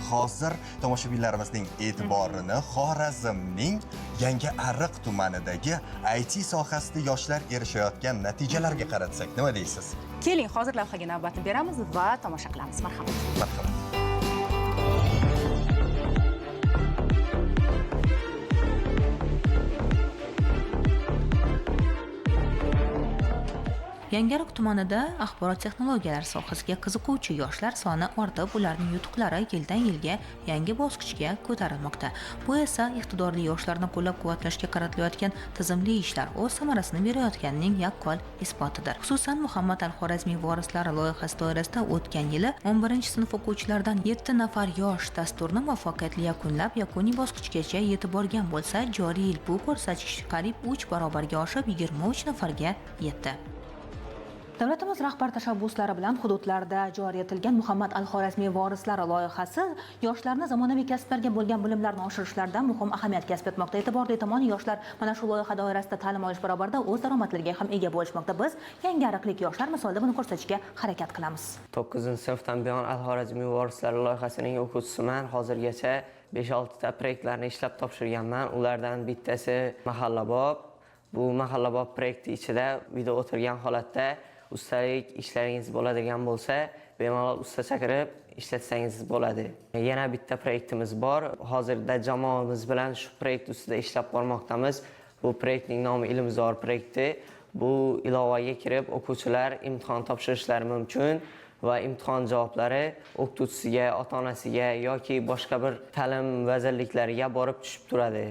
Hozir tomoshabinlarimizning e'tiborini Xorazmning Yangi Ariq tumanidagi IT sohasida yoshlar erishayotgan natijalarga qaratsak, nima deysiz? Keling, hozir lavhaga navbatni beramiz va tomosha qilamiz. Marhamat. Marhamat. Yangiariq tumanida axborot texnologiyalari sohasiga qiziquvchi yoshlar soni ortib, ularning yutuqlari yildan yilga yangi bosqichga ko'tarilmoqda. Bu esa iqtidorli yoshlarni qo'llab-quvvatlashga qaratilayotgan tizimli ishlar o'z samarasini berayotganining yaqqol isbotidir. Xususan, Muhammad al-Xorazmiy vorislari loyihasi doirasida o'tgan yili 11-sinf o'quvchilaridan 7 nafar yosh dasturni muvaffaqiyatli yakunlab, yakuniy bosqichgacha yetib borgan bo'lsa, joriy yil bu ko'rsatkich qariyb 3 barobarga oshib, 23 nafarga yetdi. Davlatimiz rahbar tashabbuslari bilan hududlarda joriy etilgan Muhammad al-Xorazmiy vorislari loyihasi yoshlarni zamonaviy kasblarga bo'lgan bilimlarni oshirishlarda muhim ahamiyat kasb etmoqda. E'tiborli tomoni, yoshlar mana shu loyiha doirasida ta'lim olish barobarida o'z daromadlariga ham ega bo'lishmoqda. Biz yangiariqlik yoshlar misolida buni ko'rsatishga harakat qilamiz. 9-sinfdan buyon Al-Xorazmiy vorislari loyihasining o'quvchisiman. Hozirgacha 5-6 ta proyektlarni ishlab topshirganman. Ulardan bittasi Mahallabob. Bu Mahallabob proyekti ichida uyda o'tirgan holatda ustalik ishlaringiz bo'ladigan bo'lsa, bemalol usta chaqirib ishlatsangiz bo'ladi. Yana bitta proyektimiz bor. Hozirda jamoamiz bilan shu proyekt ustida ishlab bormoqdamiz. Bu proyektning nomi Ilmzor proyekti. Bu ilovaga kirib o'quvchilar imtihon topshirishlari mumkin va imtihon javoblari o'qituvchisiga, ota-onasiga yoki boshqa bir ta'lim vazirliklariga borib tushib turadi.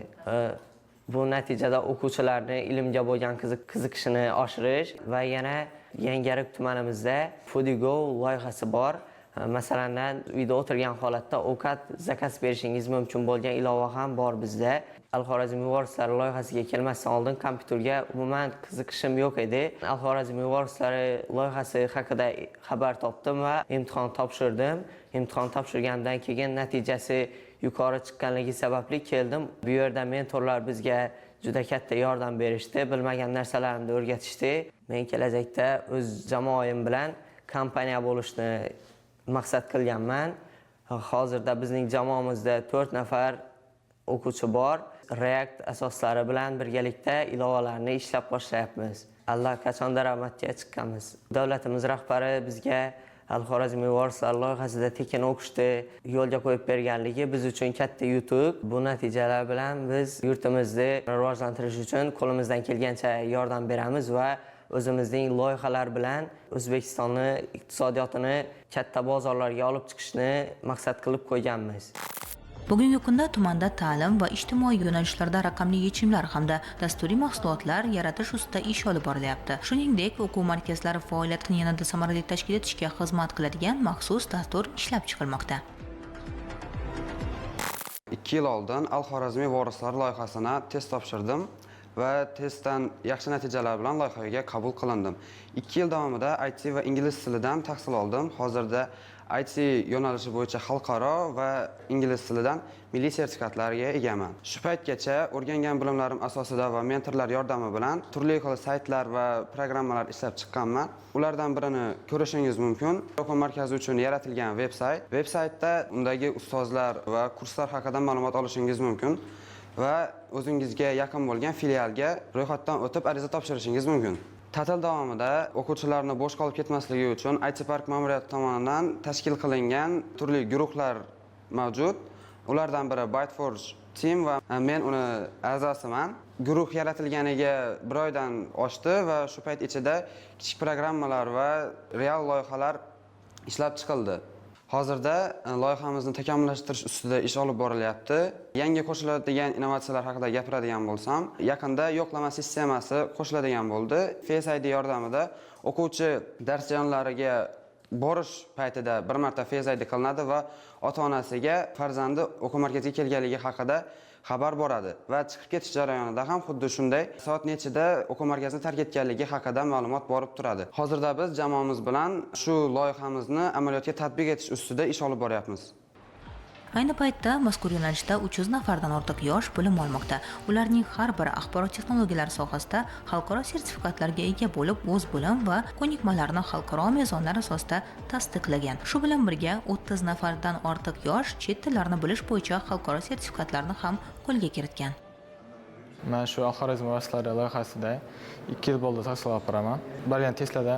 Bu natijada o'quvchilarni ilmga bo'lgan qiziqishini oshirish va yana Yangiariq tumanimizda Foodigo loyihasi bor. Masalan, uyda o'tirgan holatda ovqat zakaz berishingiz mumkin bo'lgan ilova ham bor bizda. Al-Xorazmiy vorislari loyihasiga kelmasdan oldin kompyuterga umuman qiziqishim yo'q edi. Al-Xorazmiy vorislari loyihasi haqida xabar topdim va imtihon topshirdim. Imtihon topshirgandan keyin natijasi yuqori chiqqanligi sababli keldim. Bu yerda mentorlar bizga juda katta yordam berishdi, bilmagan narsalarimni o'rgatishdi. Men kelajakda o'z jamoam bilan kompaniya bo'lishni maqsad qilganman. Hozirda bizning jamoamizda 4 nafar o'quvchi bor. React asoslari bilan birgalikda ilovalarni ishlab boshlayapmiz. Allaqachon daromadga chiqqanmiz. Davlatimiz rahbari bizga Al-Xorazmiy vorislari loyihasida tekin o'qishni yo'lga qo'yib berganligi biz uchun katta yutuq. Bu natijalar bilan biz yurtimizni rivojlantirish uchun qo'limizdan kelgancha yordam beramiz va o'zimizning loyihalar bilan O'zbekistonni iqtisodiyotini katta bozorlarga olib chiqishni maqsad qilib qo'yganmiz. Bugungi kunda tumanda ta'lim va ijtimoiy yo'nalishlarda raqamli yechimlar hamda dasturiy mahsulotlar yaratish ustida ish olib borilyapti. Shuningdek, o'quv markazlari faoliyatini yanada samarali tashkil etishga xizmat qiladigan maxsus dastur ishlab chiqilmoqda. 2 yil oldin Al-Xorazmiy vorislari loyihasini test topshirdim va testdan yaxshi natijalar bilan loyihaga qabul qilindim. 2 yil davomida IT va ingliz tilidan tahsil oldim. Hozirda IT yo'nalishi bo'yicha xalqaro va ingliz tilidan milliy sertifikatlarga egaman. Shu paytgacha o'rgangan bilimlarim asosida va mentorlar yordami bilan turli xil saytlar va programmalar ishlab chiqqanman. Ulardan birini ko'rishingiz mumkin. O'quv markazi uchun yaratilgan veb-sayt. Veb-saytda undagi ustozlar va kurslar haqida ma'lumot olishingiz mumkin va o'zingizga yaqin bo'lgan filialga ro'yxatdan o'tib ariza topshirishingiz mumkin. Ta'til davomida o'quvchilarni bo'sh qolib ketmasligi uchun IT Park ma'muriyati tomonidan tashkil qilingan turli guruhlar mavjud. Ulardan biri ByteForge Team va men uni a'zosiman. Guruh yaratilganiga bir oydan oshdi va shu payt ichida kichik programmalar va real loyihalar ishlab chiqildi. Hozirda loyihamizni takomillashtirish ustida ish olib borilyapti. Yangi qo'shiladigan innovatsiyalar haqida gapiradigan bo'lsam, yaqinda yo'qlama sistemasi qo'shiladigan bo'ldi. Face ID yordamida o'quvchi dars jarayonlariga borish paytida bir marta Face ID qilinadi va ota-onasiga farzandi o'quv markaziga kelganligi haqida xabar boradi va chiqib ketish jarayonida ham xuddi shunday soat nechida o'quv markazini tark etganligi haqida ma'lumot borib turadi. Hozirda biz jamoamiz bilan shu loyihamizni amaliyotga tatbiq etish ustida ish olib boryapmiz. Ayni paytda mazkur yo'nalishda 300 nafardan ortiq yosh bilim olmoqda. Ularning har biri axborot texnologiyalari sohasida xalqaro sertifikatlarga ega bo'lib, o'z bilim va ko'nikmalarini xalqaro mezonlar asosida tasdiqlagan. Shu bilan birga 30 nafardan ortiq yosh chet tillarini bilish bo'yicha xalqaro sertifikatlarni ham qo'lga kiritgan. Man shu Al-Xorazm vositalari loyihasida 2 yil bo'ldi tahsil olib boraman. Bergan testlarda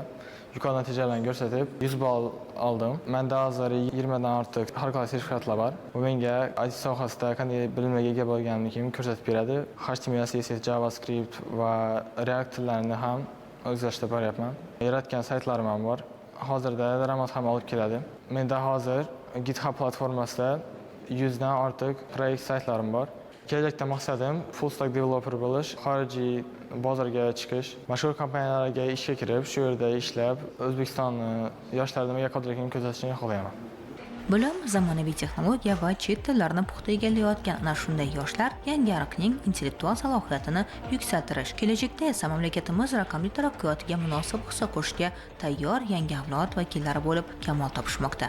yuqori natijalarni ko'rsatib, 100 ball oldim. Menda hozir 20 dan ortiq xalqaro sertifikatlar bor. Bu menga IT sohasida qanday bilimlarga ega bo'lganimni ko'rsatib beradi. HTML, CSS, JavaScript va React tillarini ham o'zlashtirib boryapman. Yaratgan saytlarim ham bor. Hozirda daromad ham olib keladi. Menda hozir GitHub platformasida 100 dan ortiq proyekt saytlarim bor. Kelajakda maqsadim full stack developer bo'lish, xorijiy bozorga chiqish, mashhur kompaniyalarga ishga kirib, shu yerda ishlab, O'zbekistonni yoshlarni nimaga qodir ekanini ko'rsatishni xohlayman. Bilim, zamonaviy texnologiya va chet tillarini puxta egallayotgan ana shunday yoshlar Yangiariqning intellektual salohiyatini yuksaltirish, kelajakda esa mamlakatimiz raqamli taraqqiyotiga munosib hissa qo'shishga tayyor yangi avlod vakillari bo'lib kamol topishmoqda.